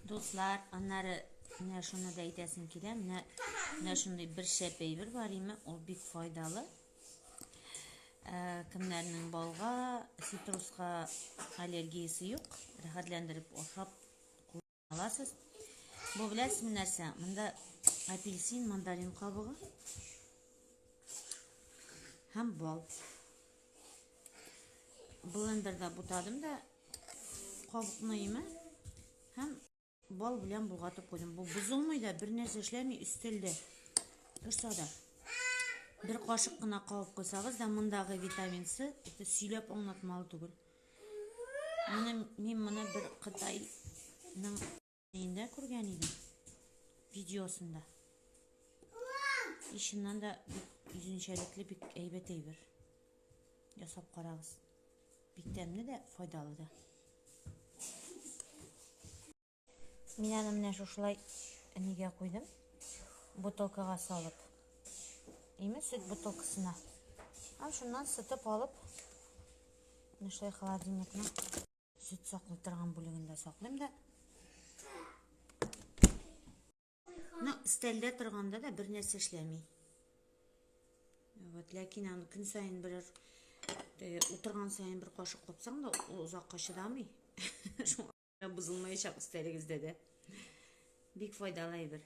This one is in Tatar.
Дуслар, аннары менә шуны да әйтәсем килә. Менә менә шундый бер шәп әйбер бар име, ул бик файдалы. Ә, кемнәрнең балга, цитруска аллергиясе юк, рәхәтләндереп ашап аласыз. Бу беләсезме нәрсә? Монда апельсин, мандарин кабыгы һәм бал. Блендерда бутадым да кабыкны име һәм бал белән болгатып куйдым. Бу бозылмый да, бер нәрсә эшләми, өстәлдә торса да. Бер кашык кына кабып куйсагыз да, мондагы витамин С, это сөйләп аңлатмалы түгел. Моны мин моны бер Кытайның нендә күргән идем. Видеосында. И чыннан да бик үзенчәлекле, бик әйбәт әйбер. Ясап карагыз. Бик тәмле дә, файдалы да. Мин аны менә шушылай нигә куйдым. Бутылкага салып. Име сөт бутылкасына. Һәм шуннан сытып алып, менә шулай холодильникның сөт саклый торган бүлегендә саклыйм да. Ну, өстәлдә торганда да бер нәрсә эшләми. Вот, ләкин аны көн саен берәр э, утырган саен бер кашык капсаң да, ул озакка чыдамый. Шуңа бозылмаячак өстәлегездә дә. Бик файдалы әйбер.